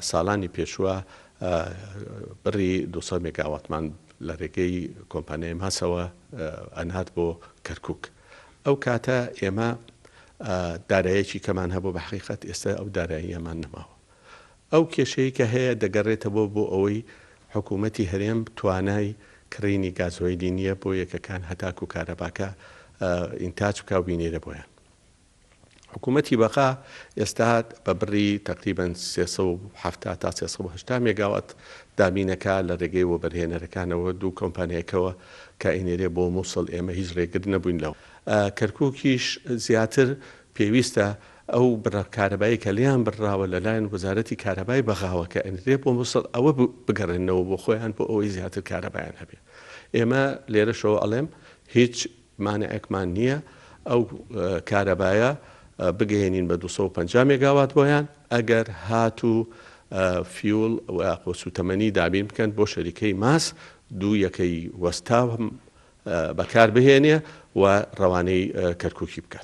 ساڵانی پێشووە بڕی 200 مێگاواتمان لە رێگەی کۆمپانیای ماسەوە ئەنارد بۆ کەرکوک. ئەو کاتە ئێمە دارایەکی کەمان هەبوو، بە حەقیقەت ئێستا ئەو داراییەمان نەماوە. ئەو کێشەی کە هەیە دەگەڕێتەوە بۆ ئەوەی حکوومەتی هەرێم توانای کڕینی گازۆیلی نییە بۆ یەکەکان هەتاکوو کارەباکە ئینتاج بکا و بینێرێ بۆیان. حکوومەتی بەغا ئێستا بە بڕی تەقریبەن 370 تا 380 مێگاوات دابینەکا لە رێگەی وەبەرهێنەرەکانەوە دوو کۆمپانیایکەوە کە ئەینێرێ بۆ موسڵ ئێمە هیچ رێگر نەبووین لەوە. کەرکوکیش زیاتر پێویستە ئەو بڕە کارەبایەی کە لێیان بڕراوە لەلایەن وەزارەتی کارەبای بەغاوە کە ئەنرێ بۆ موسڵ ئەوە بگەڕێننەوە بۆ خۆیان بۆ ئەوەی زیاتر کارەبایان هەبێ. ئێمە لێرەشەوە ئەڵێم هیچ مانعێکمان نییە ئەو کارەبایە بگەیەنین بە 250 مێگاوات بۆیان ئەگەر هاتوو فیوڵ و یاخۆ سوتەمەنی دابین بکەن بۆ شەریکەی ماس دوو یەکەی وەستاو بەکار بهێنێ و ڕەوانەی کەرکوکی بکات.